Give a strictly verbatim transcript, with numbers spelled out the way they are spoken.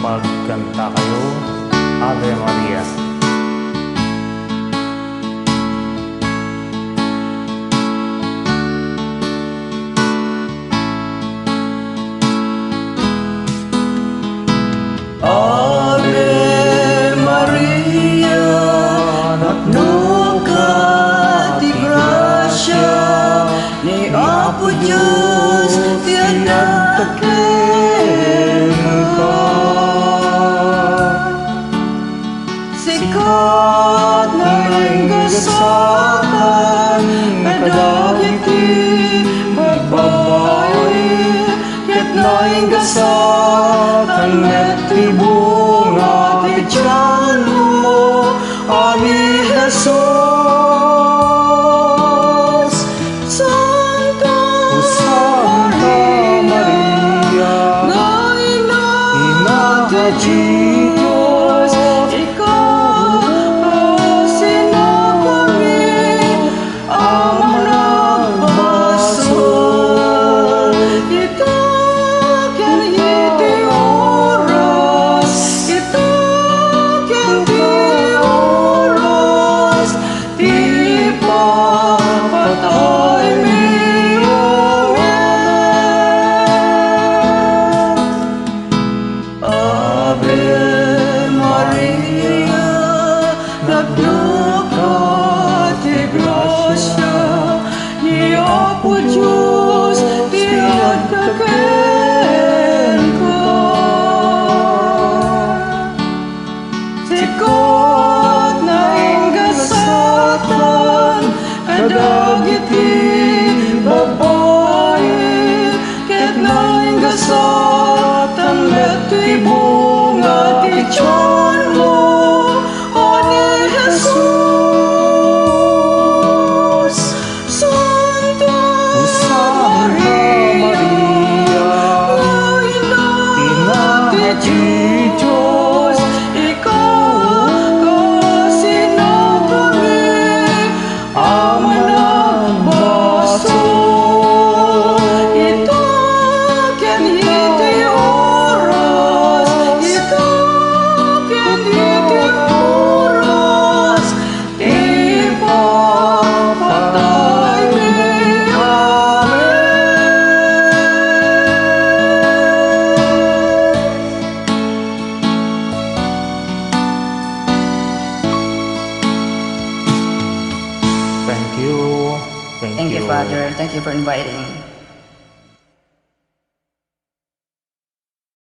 Magkanta kayo, Ave Maria. Ave Maria, napnoka ti grasia, ni Apo Dios ti adda kenka. Sika ti nainggasatan kadagiti babbai, ket nainggasatan met ti bunga ti tianmo a ni Jesus. Santa, O Santa Maria, Maria, nga ina, ina ti ti